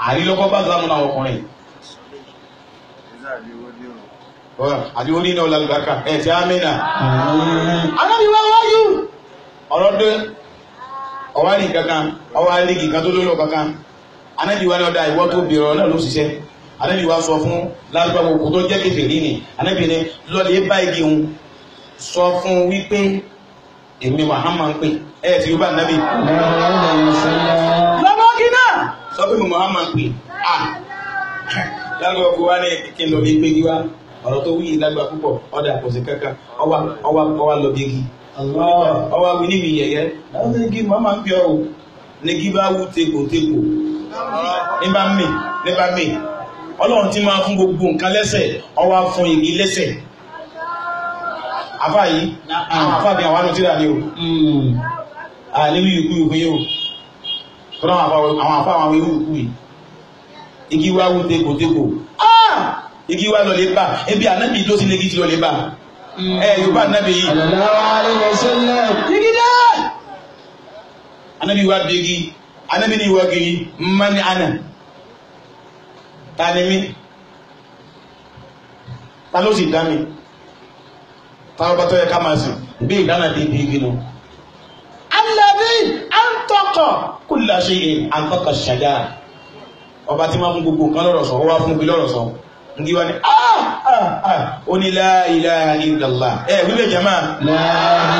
Àrílọ́kọ́ bá ìsìlámù náà ọkùnrin. Àti orí náà lálùbákà ẹ̀ tí a mìnà. Anábì wá wáyú. Ọ̀rọ̀ dé ọwá ní kankan, ọwá lígì kan tó lólò kankan. Anábì wá ní ọ̀dà ìwọ́ tó bèèrè ọ̀rọ̀ náà ló ṣiṣẹ́. Anábì wá sọ fún lárúbáwò kò tó jẹ́ kèfèrí ni. Anábì ní lọ́lẹ̀ bá igi hun sọ fún wípé èmi Muhammad ń pè ẹ̀ tí ó bá nábì. Lọ́wọ́ kí náà sọ pé Muhammad ń pè. Lárúbáwò kò wá ní kí n lọ lè pé kí wá. Ọ̀rọ̀ tó wí lágbà púpọ̀ ọ̀dà kò sí kankan ọwá lọ bí igi. Ọwá wí níbi yẹ̀yẹ́ láwọn igi Muhammad ń pè ọ́ ní kí bá wú tegbòtegbò níbà mì níbà mì. Ọlọ́run ti máa fún gbogbo nǹkan lẹ́sẹ̀ ọwá fún igi lẹ́sẹ̀. Àfáà yìí àwọn àfáà bí àwọn àánú tíra ni o. Àníwí ikú ikú yìí o. Tọ́lá àwọn àfáà àwọn ewu ikú yìí. Igi wá wú tegbòtegbò. Igi wá lọ lè bá ebi ànábì tó sí legi tí lọ lè bá. Ẹ Yorùbá ànábì yìí. Igi dá! Ànábì wá bí igi. Ànábì ní ìwọ igi mani ana. Ta ni mí? Ta ló sì dá mi? Ta ló bá tọ́ yẹ ká máa sìn? Bí ìdáná bí ibi igi nù. Alladhi antaqa kulla shay'in antaqa ash-shajara. Ọba tí máa fún gbogbo nǹkan lọ́rọ̀ sọ, ó wá fún gbogbo lọ́rọ̀ sọ. Ngi wá ní ó ní la ilaha illallah. Ẹ wílẹ̀ jama. La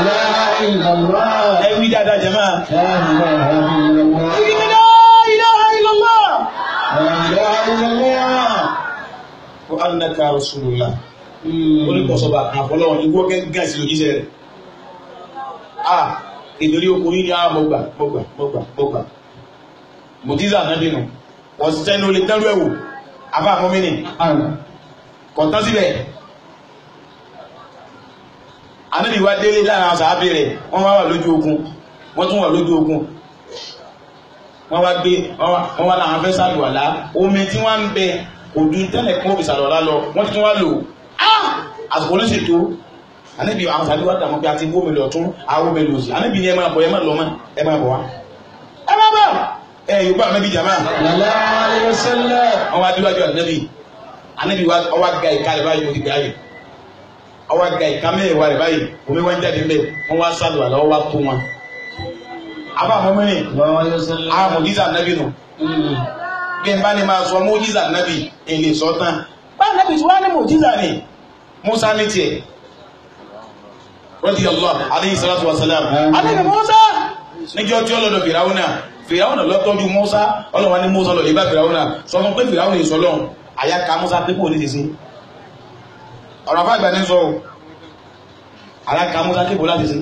ilaha illallah. Ẹ wí dáadáa jama. La ilaha illallah. Igi ní la ilaha illallah. La ilaha illallah. Wa annaka rasulullah. Oníkọ̀sọ̀bà àfọlọ́wọ̀n igbó gẹ́gẹ́ sí òjíṣẹ́ rẹ̀. Ìdórí okùnrin ní àwọn mọ̀gbà mọ̀gbà mọ̀gbà mọ̀gbà. Mùjíza náà dínú. Wọ́n sẹ́nu olè tẹ́rù ẹ̀wò. Àfá àmọ́mìnì. Kọ̀tán síbẹ̀. Ànábì wá délé láàrin àwọn sàábé rẹ̀, wọ́n wá wà lójú ogun. Wọ́n tún wà lójú ogun. Wọ́n wá gbé, wọ́n wá láwọn fẹ́ sàlùwàlá. Omi tí wọ́n ń bẹ kò dùn tẹ́lẹ̀ kún òfin sàlùwàlá lọ. Wọ́n ti tún wá lò. Àsìkò ló ṣètò. Ànábì àwọn sàábé wá dàmọ́ pé a ti gbómi lọ tún, àwọn omi lò sí. Ànábì ní ẹ máa bọ̀, ẹ máa lọ mọ́, ẹ máa bọ̀ wá. Ẹ máa bọ̀! Ẹ Yorùbá ànábì jàmá. Sallallahu alaihi wasallam. Wọ́n wá díwájú ànábì. Ànábì wá ga ìka rẹ̀ báyìí, mo ti gbà yìí. Ọwá ga ìka mẹ́wàá rẹ̀ báyìí, omi wá ń jáde ńbẹ̀, wọ́n wá sálù àlọ́ wá tó wọn. Àbá àwọn mẹ́rin, àwọn mùjíza ànábì nù. Bí n bá ní máa sọ mùjíza ànábì, èlè sọ tán. Bá ànábì tí wá ní mùjíza ni, Musa ní tiẹ̀. Radiyallahu alayhi salatu wa salam. Ànábì Musa níjọ́ tí ó lọ́dọ̀ Fìràwọ́nà. Fìràwọ́nà lọ́tọ́jú Musa, ọlọ́wà ní Musa lọ lè bá Fìràwọ́nà sọ fún pé Fìràwọ́nà ìsọlọ́run àyàká Musa pé kò ní ti sí. Ọ̀rọ̀ afágbà ní sọ àyàká Musa pé kò láti sí.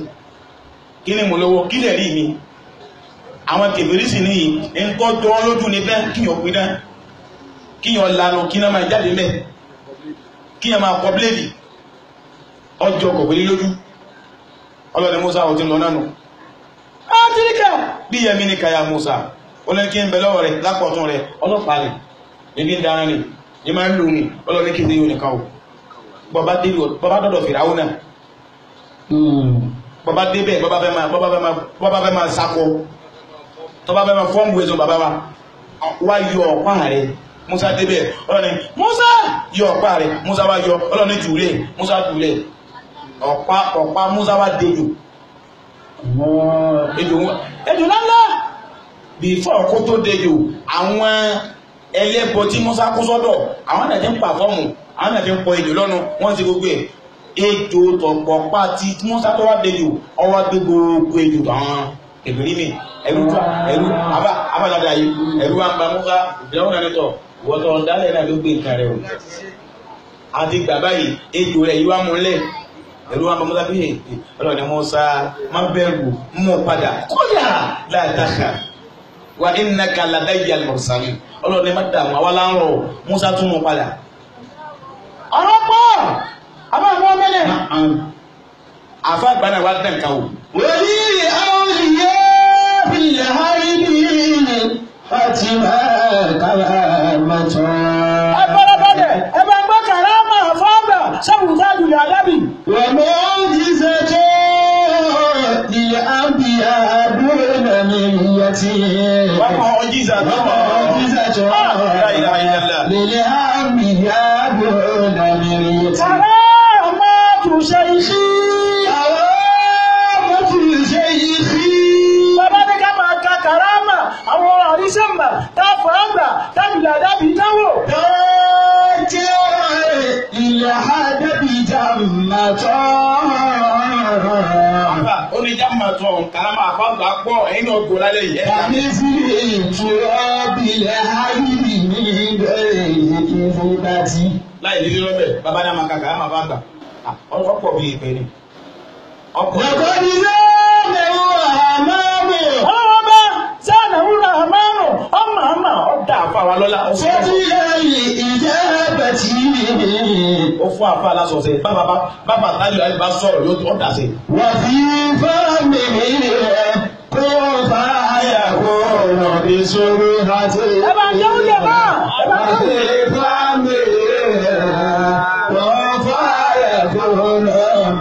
Kí ni mo lówó? Kí lè rí mi? Àwọn kèfèrí sì ní nǹkan tó ń lójú ní bẹ́ẹ̀ kíyàn pin náà, kíyàn lanu, kí náà máa jáde mẹ́, kíyàn máa kọ bíléèdì, ọjọ́ kò pèlú lójú. Ọlọ́ni Musa ò ti lọ náà nù. Átíríkà bí yẹmi ní kaya Musa, olóní kí ń bẹ lọ́wọ́ rẹ̀ lápọ̀tún rẹ̀, ọlọ́pàá rẹ̀, níbi ń dára ní, ní máa ń lò ní, ọlọ́ní kí ní yóò nìkan o. Bọ́bá dọ́dọ̀ Fìràwọ́nà, bọ́bá débẹ̀, bọ́bá fẹ́ máa sakọ, tọ́bá fẹ́ máa fọ́ọ̀mù ẹ̀sùn bàbá wa, wá yọ ọ̀pá rẹ̀. Musa débẹ̀, ọlọ́ni Musa yọ ọ̀pá rẹ̀, Musa wá yọ, ọlọ́ni jùlẹ̀, Musa jùlẹ̀, ọ̀pá Musa wá dejò. Ejò ńláńlá before kó tó dejò àwọn ẹlẹ́bọ tí Musa kó sọ́dọ̀ àwọn náà ti ń pàfọ́ọ̀mù àwọn náà ti ń pọ ejò lọ́nu wọ́n ti gbogbo ẹ̀ ejò tọ̀pọ̀ pa ti Musa tó wá dejò ọwọ́ gbé gbogbo ejò àwọn kèfèrí mi ẹ̀rú ẹ̀rú abájáde yìí ẹ̀rú wa ń ba Musa ìbílẹ̀ wọn nítọ̀ wọ́tọ̀ dálẹ̀ náà ló gbé nǹkan rẹ̀ o àti gbà báyìí ejò rẹ̀ yìí wá múlẹ̀ ẹ̀rú wa Musa bí ọlọ́ni Musa má bẹ̀rù mú padà kódà láàtàkà wà innaka ladayya al-mursalin ọlọ́ni má dààmú àwa láńrọ̀ Musa tún mú padà. Ọ̀rọ̀ pọ̀ àbá àwọn mẹ́lẹ̀ àfa àgbà náà wá dẹ̀ nǹkan o. Wòlíì awliya fil harbi fatima karamatu. Ẹ farabalẹ̀, ẹ bá ń gbọ́ kàrámà fọ́ọ̀gbà sẹ́wùn tájùlẹ̀ àdábì. Wa mu'jizatu lil anbiya duna miyyati. Wa mu'jizatu. Wa La ilaha illallah. للأنبياء دون مرية. كرامة شيخي. كرامة شيخي. Bàbá ní ká máa ka kàrámà àwọn àrísẹ́mbà tá a fà á gbà tábìlà dábì dáwò. تاجر للحدب جمة. Àfà ó ní jámà tó ọ̀hún kàrámà àfà àgbà pọ̀ ẹ̀yin náà gbọ́ lálẹ́ yìí. كمثل تراب الحي من غير كذبة. Láì lílé lọ́bẹ̀ bàbá ní a máa ka kàrámà àfà àgbà. Ọ̀pọ̀ bíi ìpè ni. Ọ̀pọ̀ لقد زانه أمامه. Ọlọ́wọ́ bá sáànà wúrà àmánù ọmọ àmà ọ̀dà àfà wa lọ́lá. Ó fún فضل الإجابة. ó fún àfà lásọ̀ọ̀sẹ̀ bàbá bàbá táyọ̀ láti bá sọ̀rọ̀ yóò ọ̀dà sí. وفي فمه كن فيكون بسرعة. Ẹ bá jẹ́ oúnjẹ náà. Ẹ bá jẹ́ وفي فمه كن فيكون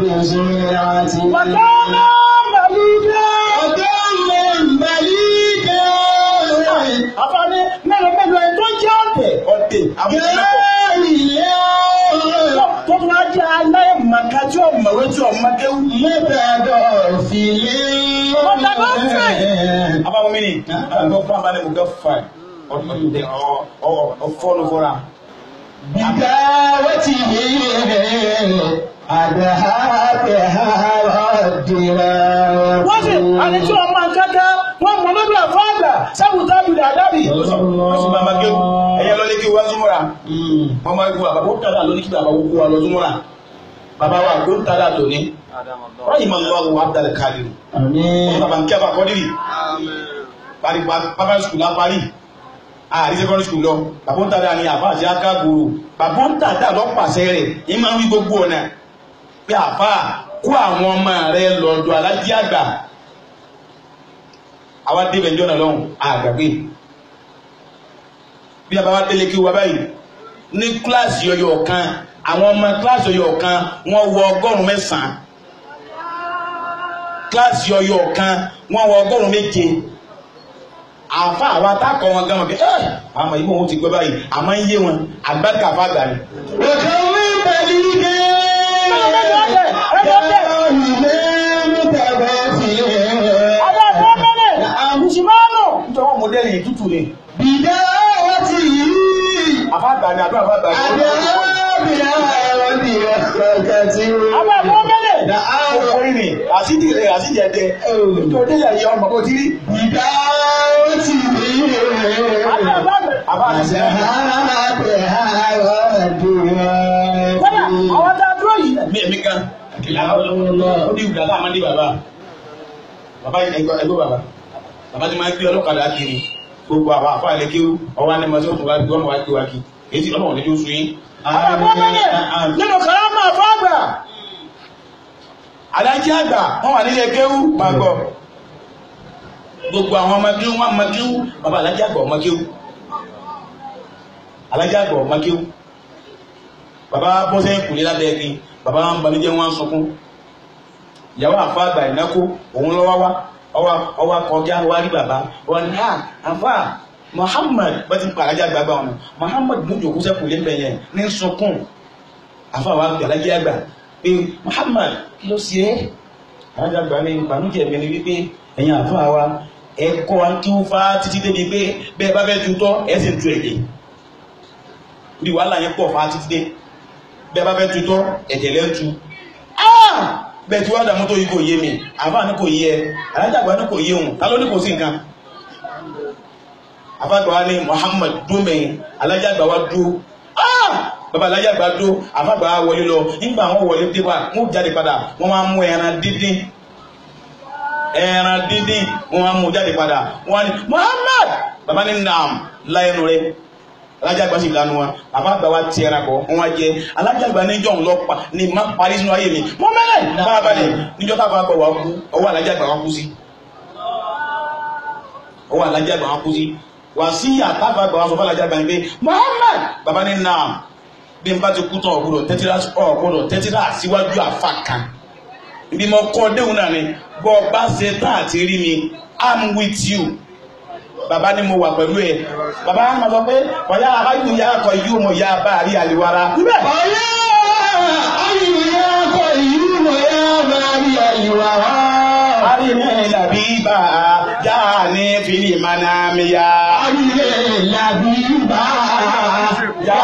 بسرعة. Wàkánà màlúùdá. وكم بليغا. Àfààní mélòó mélòó ẹni tó jẹ́ ọ̀tẹ̀. Ọ̀dẹ̀ àbúrò náà pọ̀. جاهلا. Tó tún wá jẹ́ aláìmọ̀ká Tí ọ̀mọ̀wé tí ọ̀mọ̀kéwú. متغافلين. متغافل. Abawo mi ni àgbọ̀ fún abalẹ̀ mo gẹ́ fà ọ̀fọ́nu fọ́ra. بدعوته أدهاتها والدراوة. Wọ́n sì àní tí wọ́n máa ń kankan wọ́n mọ lójú àfọ́ àgbà sábùtà bìlà dábì. Wọ́n sì máa ma kéwú. Ẹ̀yẹ lọ lé kí wá súnmọ́ra. Wọ́n máa kú bàbá kó tàdá lóní kí bàbá kó wa lọ súnmọ́ra. Bàbá wa kó tàdá tòní. Wọ́n yìí máa ń lọ́wọ́ Abdul Kadir. Àmín. Bàbá ń kí àbá kọ́dírì. Parí primary school la parí. Àrí secondary school lọ. Bàbá ń tàdá ni àbá àti akágbòrò. Bàbá ń tàdá lọ pàṣẹ rẹ̀. Yìí máa ń wí gbogbo ọ̀nà. Pé àfà kó àwọn ọmọ rẹ̀ lọ́dọ̀ alájí àgbà. Àwa débẹ̀ njọ́nà lọ́hùn àgbàgbé. Bí a bá wá délé kí wa báyìí ní kíláàsì ọyọ kan àwọn ọmọ kíláàsì ọyọ kan wọ́n wọ 900. Kíláàsì ọyọ kan wọ́n wọ 700. Àfa àwa tákọ̀ wọn gan wọn pé ẹ́ àmọ́ ìbò wọn ti gbọ́ báyìí àmọ́ ń yé wọn àgbàkà àfa àgbà ni. وكم بليغا. متغافلين. Àdá àfọ́ mẹ́lẹ̀ àmùsùmánù. Nítorí wọn mọdẹ́lì tútù ni. بدعوته Àfa àgbà ni àdúrà àfa àgbà ni. أدهاتها والدراوة. Àdá àfọ́ mẹ́lẹ̀. Orin ni àṣìdì rẹ̀ àṣìdì ẹ̀dẹ. Nítorí délé ẹ̀yẹ ọmọ bó ti rí. بدعوته Àdá àfọ́ mẹ́lẹ̀. Àfa àṣìṣe. Kọ́dà àwọn tá a dúró yìí. Mi èmi kan. Ó ní ìgbà tá a máa ń dé bàbá. Bàbá ẹgbẹ́ bàbá. Bàbá ti máa ń gbé ọlọ́kadà kiri. Gbogbo àwọn àfa ilé kéwú. Ọwọ́ ni màá sọ́kùn wá gbé ọmọ wá gbé wá kí. Èyí tí ọlọ́run ní tó sun yín. Àdá àfọ́ mẹ́lẹ̀ nínú kàrámà àfọ́ àgbà. Alájí àgbà wọ́n wà nílé kéwú máa gbọ́. Gbogbo àwọn ọmọ kéwú wọn ọmọ kéwú. Bàbá alájí àgbà ọmọ kéwú. Alájí àgbà ọmọ kéwú. Bàbá bọ́sẹ̀ kùlé lábẹ́ ẹ̀gbin. Bàbá wọn banújẹ́ wọn sunkún. Ìyàwó àfa àgbà ìnákó òun lọ́wọ́ wá. Ọwọ́ kọjá wá rí bàbá. Wọ́n ní à àfa Muhammad bá ti ń pa alájí àgbà gbà wọn. Muhammad mú jòkó sẹ́kù lé mbẹ̀ yẹn ní sunkún. Àfa wa gbé alájí àgbà pé Muhammad kí ló ṣe é? Alájí àgbà ní ìbànújẹ́ mi ni wípé ẹ̀yin àfa wa ẹ kọ́ wa kí ó fa títí débi pé bẹ́ẹ̀ bá fẹ́ tutọ́ ẹ sì ń tu ẹ̀jẹ̀. Bí wàhálà yẹn pọ̀ fa títí dé bẹ́ẹ̀ bá fẹ́ tutọ́ ẹ̀jẹ̀ lẹ́ ń tu. Bẹ́ẹ̀ tí wàá dààmú tó yìí kò yé mi àfa ní kò yé ẹ alájí àgbà ní kò yé òun ta ló ní kò sí nǹkan. Àfa àgbà wa ní Muhammad dúró mẹ́yìn alájí àgbà wa dúró. Bàbá alájí àgbà dúró àfa àgbà wa wọlé lọ nígbà wọn wọlé dé wa wọn jáde padà wọn máa mú ẹran dídín ẹran dídín wọn máa mú jáde padà wọn ní Muhammad bàbá ní naam láyẹnu rẹ alájí àgbà sì lanu wa bàbá àgbà wa ti ẹran kọ wọn wá jẹ alájí àgbà níjọ́ ń lọ pa ní má parí sínú ayé mi mọ mẹlẹ farabalẹ̀ níjọ́ tá a bá gbọ wà kú ọwọ́ alájí àgbà wa kú sí ọwọ́ alájí àgbà wa kú sí wà sí àtàfà àgbà wa sọ fún alájí àgbà yẹn pé Muhammad bàbá ní naam bí n bá ti kú tán ọ̀gbọ́dọ̀ tẹ́tíra síwájú àfa kan ibi mo kọ́ déhùn náà ni bọ́ bá ṣe tán àti rí mi I'm with you. Bàbá ni mo wà pẹ̀lú ẹ̀. Bàbá máa sọ pé ọ̀yá ayú ya kọ yú mọ̀ ya bá rí àlìwara. Ọ̀yá ayú ya kọ yú mọ̀ ya bá rí àlìwara. Àríní làbí bá já ní fìlì mànàmíyà. Àríní làbí bá já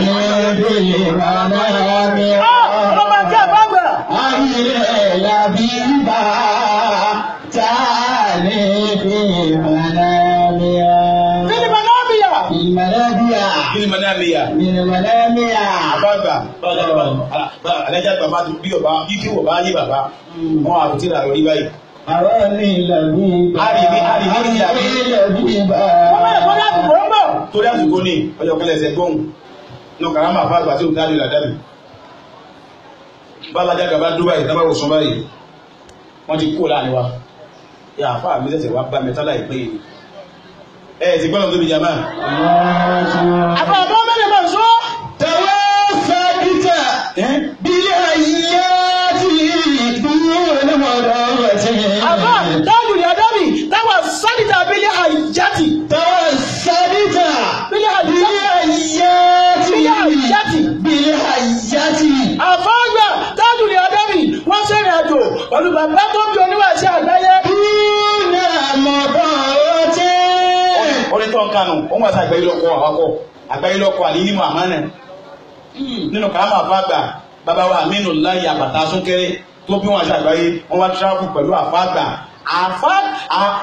ní fìlì mànàmíyà. Ọlọ́mọ jẹ́ àbágbà. Àríní làbí bá já ní fìlì mànàmíyà. Fìlì mànàmíyà. Fìlì mànàmíyà. Fìlì mànàmíyà. Fìlì mànàmíyà. Àbágbà alájà bàbá bí ọba bí ọba yé bàbá wọn àbútí rà lórí báyìí. Àríní làbí bá. Àríní làbí bá. Wọ́n bẹ̀rẹ̀ kọ́ láti wọ́n bọ̀. Torí àsìkò ní ọjọ́ kẹlẹ̀ ẹsẹ̀ gbóhùn ní karama àfáàgbà tí ó dájú làdábì. Bálájá gàbá dúbà yìí tábà wòsàn báyìí wọ́n ti kó láàrin wa. Yà àfáà mi sẹ̀sẹ̀ wá bá mi tálà ìpé yìí. Ẹ ti gbọ́dọ̀ tóbi jàmá. Àfáà bọ́ mẹ́rin máa ń sọ. Tẹ̀wọ́ fẹ́ bílẹ̀ ayé tí ìdúró ní ọ̀dọ̀ rẹ̀. Àfáà dájú làdábì táwa sálítà bílẹ̀ àyíjátì. Tẹ̀wọ́ sálítà Bílẹ̀ àyíjátì. Bílẹ̀ àyíjátì. Bílẹ̀ àyíjátì. Àfáàgbà tájú ní Adámì wọ́n sẹ́rìn àjò pẹ̀lú bàbá tó bí oníwàṣẹ́ àgbáyé. Bílẹ̀ àmọ̀bọ̀ ọtí. Orin tó ń kanu, òun wà sí àgbáyé lọ́kọ̀ àwakọ̀, àgbáyé lọ́kọ̀ àlílímọ̀ àmánà. Nínú kàrámà àfáàgbà, bàbá wa Aminu Láyé Àbàtà Súnkẹrẹ tó bí wọn àṣẹ àgbáyé, wọ́n wá tíráfù pẹ̀lú àfáàgbà. Àfá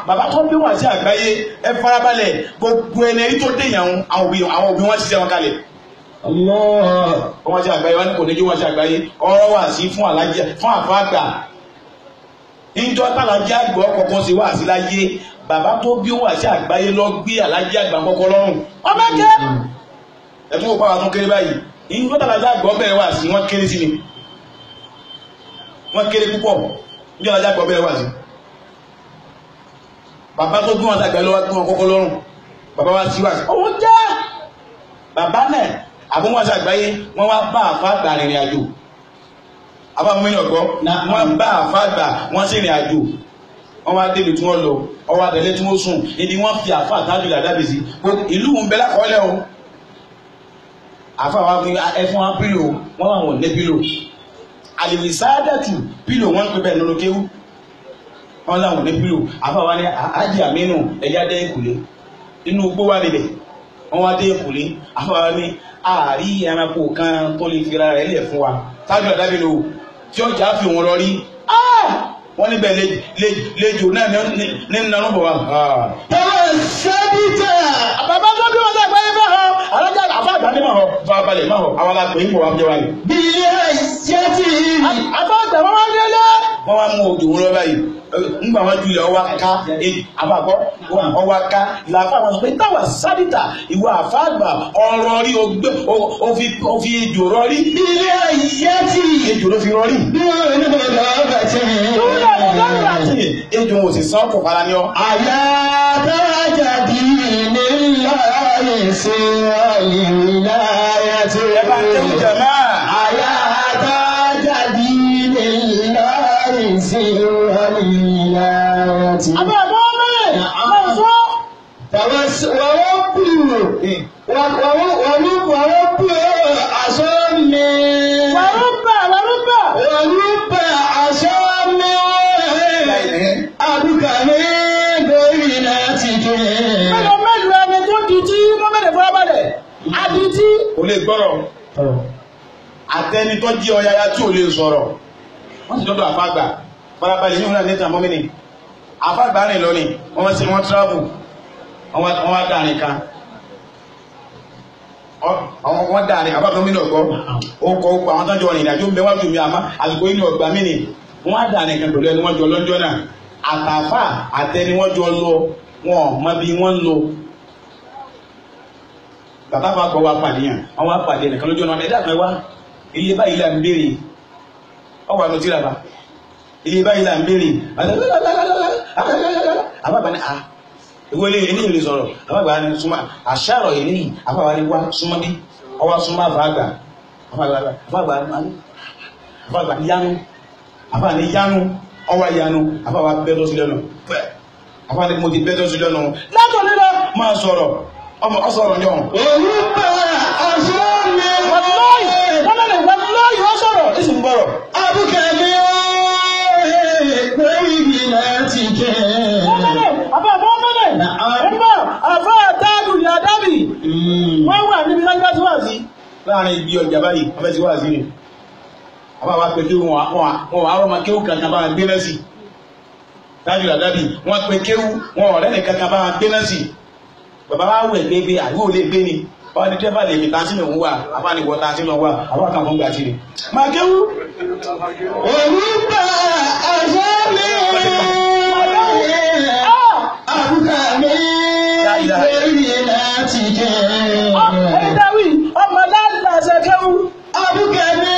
bàbá tó bí wọn àṣẹ àgbáyé, ẹ farabalẹ̀ gbogbo ẹni ẹni tó dèyàn àwọn òbí wọn ṣiṣẹ́ wọn kalẹ̀. Wọ́n ṣe àgbáyé wọ́n ní kò ní jí wọ́n ṣe àgbáyé ọ̀rọ̀ wà sí fún alájẹ́ fún àfáàgbà. Ìjọ tàlájẹ́ àgbà ọkọ̀ọ̀kan sí wà sí láyé, bàbá tó bí wà sí àgbáyé lọ gbé alájẹ́ àgbà kọ́kọ́ lọ́rùn. Ọmọ ẹ̀kẹ́. Ẹ̀tún kò pàwà tún kéré báyìí. Ìjọ tàlájẹ́ àgbà ọbẹ̀rẹ̀ wà sí wọ́n kéré sí ni. Wọ́n kéré púpọ̀. Ìjọ tàlájẹ́ àgbà ọbẹ̀rẹ̀ wà sí. Bàbá tó gbé wọn sí àgbáyé lọ wá gbé wọn kọ́kọ́ lọ́rùn. Bàbá wa sí wà sí. Òun jẹ́. Bàbá náà àbúwọ́n sí àgbáyé wọ́n wá bá àfáàgbà rìnrìn àjò. Àbámúmí ọ̀gbọ́ wọ́n bá àfáàgbà wọ́n sí rìn àjò. Wọ́n wá débi tí wọ́n lọ, ọwọ́ àtẹ̀lé tí wọ́n sùn, níbi wọ́n fi àfáà tájú làdábì sí. Ìlú ń bẹ lákọọ́lẹ̀ o. Àfáà wa fi ẹfún wa pílò, wọ́n wà wọ̀n ní pílò. Àlèwìsáádàtù pílò wọ́n ń pè bẹ́ẹ̀ nínú kéwú. Wọ́n láwọn ní pílò. Àfáà wa ní Ájì Àmínú ẹ̀yá dẹ́ ìkùlé. Inú igbó wà níbẹ̀. Wọ́n wá dé ìkùlé. Àfáà wa ní ààrí ẹranko kan tó lè fira rẹ̀ lẹ̀ fún wa tájú àdábì lò tí ó jà fi òun lọ rí wọ́n níbẹ̀ lejò náà ní nanú bọ̀ wá. Tẹ̀wọ́ sẹ́dítà. Bàbá tó bí wọn sí àgbáyé fẹ́ hàn alájà àfáàgbà ní máa họ farabalẹ̀ máa họ àwọn alápè ń bọ̀ wá jẹ́ wa ni. Bílẹ̀ àyíjátì. Àfáàgbà wọn wá délé. Wọ́n wá mú òjò wọn lọ báyìí ńgbà wọn julẹ̀ ọwá ká àbàkọ́ ọwá ká làáfà wọn sọ pé táwa sádìtà ìwọ àfáàgbà ọ̀rọ̀ rí o fi ejò rọrí. Bílẹ̀ àyíjátì. Ejò ló fi rọrí. Ejò ò sì sán kò fara ní ọ. Àyà tájà bí níláyè sí àlìláyà tí. Ẹ bá ń tẹ́wọ́ jẹ̀ máa. Àyà tájà bí níláyè sí àlìláyà tí. Àbá àbọ̀ mẹ́rin máa sọ. Wọ́rọ́bù aṣọ mi. Wàrúbà wàrúbà. Wọ́rọ́bù aṣọ mi. Àbúkàmí lórí láti dé. Mélòó mélòó ẹni tó di tí mọ́mẹ́lẹ̀ farabalẹ̀. Adití. Kò lè gbọ́rọ̀. Àtẹni tó jí ọyaya tí ò lè sọ̀rọ̀. Wọ́n sì dọ́dọ̀ àfáàgbà. Farabalẹ̀ yóò rán níta mọ́mìnì. Àfáàgbà rìn lọ ni, wọ́n sì wọ́n travel. Wọ́n wá dárin kan. Wọ́n dárin, àbábọ̀ mi náà gbọ́. Ó kọ́ ó pa àwọn tó jọ rìnrìn àjò ń bẹ wájú mi àmọ́ àsìkò inú ọgbà mi ni. Wọ́n á dárin kan pẹ̀lú ẹni wọ́n jọ lọ́jọ́ náà. Àtàfà àtẹni wọ́n jọ lọ, wọn mọ bí wọ́n ń lọ. Bàbá wa gbọ́ wa pàdé yàn, wọ́n wá pàdé ẹnìkan lójú ọ̀nà ẹ̀dá kan wá. Ilé báyìí là ń béèrè. Ọwọ́ àlọ́ tíra bá. Ilé báyìí là ń béèrè. Àbábá ni a. Ìwé ilé ilé ìlú sọ̀rọ̀. Àbábá ni súnmọ́. Àṣàrọ̀ ilé yìí. Àbábá ni wá súnmọ́ bí. Ọwọ́ súnmọ́ àfàgbà. Àfàgbà ni yánu. Àfàgbà ni yánu. Ọwọ́ yánu. Àfàgbà bẹ́ẹ̀ tó sí lẹ́nu. Pẹ́. Àfàgbà ni mo ti bẹ́ẹ̀ tó sí lẹ́nu. Látọ̀lẹ́ máa sọ̀rọ̀ ọmọ ọsọ̀rọ̀ ní ọ̀hún. Orúkọ àṣọ́mi. Wàláyì wọ́n lè wàláyì ó sọ̀rọ̀. Èsì ń bọ̀rọ̀. Abúkẹ́mi lórí láti jẹ́. Wọ́n mẹ́lẹ̀ àbá wọ́n mẹ́lẹ̀ ẹ̀mbà àfá àtàlù ní àdábì. Wọ́n wà níbi lágbá tí wà sí. Láàrin ibi ọjà báyìí, wọ́n fẹ́ ti wá sí ni. Àbá wa pé kí wọn wà rọ́mọ kéwù kankan bá wọn gbé náà sí. Tájú àdábì, wọ́n pe kéwù wọn ọ̀rẹ́ nìkan kankan bá wọn gbé náà sí. Bàbá wa wẹ̀ gbé gbé àbí ò lè gbé ni. Wọ́n ní dẹ́fà lè mi tàǹtí lòún wà, àbá ni wọ́n tàǹtí lọ wà, àbá kan fún gbàtí ni. Máa kéwù. Orúkọ àṣọ́mi. Abúkẹ́mi lórí láti jẹ́. Ẹni dáwì ọmọ láńlá ṣe kéwù. Abúkẹ́mi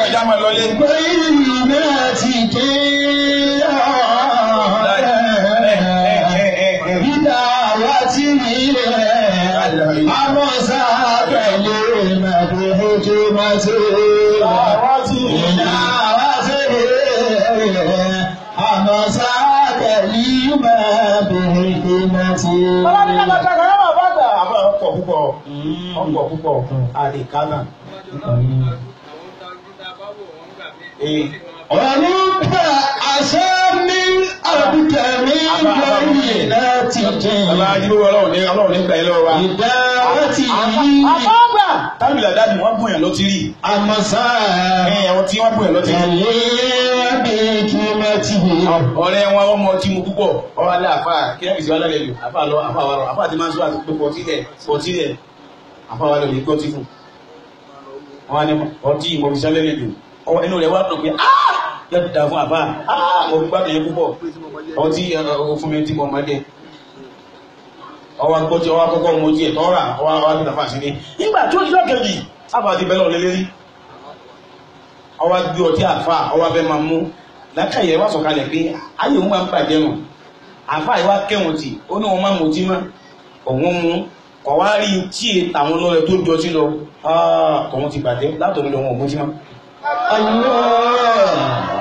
Ìjà máa lọlé. lórí láti jẹ́. Bàbá ní ká kàkà yá bàbá àgbà. Àbá ọkọ̀ púpọ̀ ọkọ̀ púpọ̀ àdìkánà. Ọ̀rùnbà àṣẹ mi àbùkẹ́mi lórí láti jẹ́. Bàbá Ajíbówó ọlọ́run ní ọlọ́run nígbà yẹn lọ́wọ́ wa. Ìdáwọ́ ti yí Àfá àgbà. Tábìlì àdábì wọ́n bùyàn ló ti rí. àmọ̀sá. Ẹ̀wọ̀n tí wọ́n bùyàn ló ti rí. Tẹ̀lé bí kí mọ́ ti. Ọ̀rẹ́ wọn ọmọ tí mu púpọ̀ ọwọ́ alẹ́ àfà kí ẹ̀ fi sí alẹ́ lò àfà lọ àfà wa lọ àfà ti máa ń sọ àti pé pọtí lẹ̀ àfà wa lọ lè gbọ́ tí fún. Wọ́n á ní ọtí ìmọ̀ fi sálẹ̀ lè lò ọwọ́ inú rẹ̀ wá dùn pé áá yóò dà fún àfà áá mo gbádùn yẹn púpọ̀ ọtí fún mi tí mo máa jẹ. Ọwọ́ agbọ́tí ọwọ́ akọ́kọ́ mo tiẹ̀ tọ́ra ọwọ́ akọ́kọ́ àfà sí ni. Nígbà tó ti lọ́kẹ̀jì àfà ti bẹ́lọ̀ lélẹ́rí ọwọ́ gbé ọtí àfà ọwọ́ abẹ́ máa mú lákàyè wá sọ̀kalẹ̀ pé ayé òun máa ń bàjẹ́ nù àfà ìwá kẹwọn tì ó ní wọn máa mutí mọ́ òun mú kọ̀ wá rí tí è tàwọn lọ́rẹ tó jọ sí lọ tọ̀hún ti bàjẹ́ látọ̀ọ́ lọ wọn ò mutí mọ́. Allah.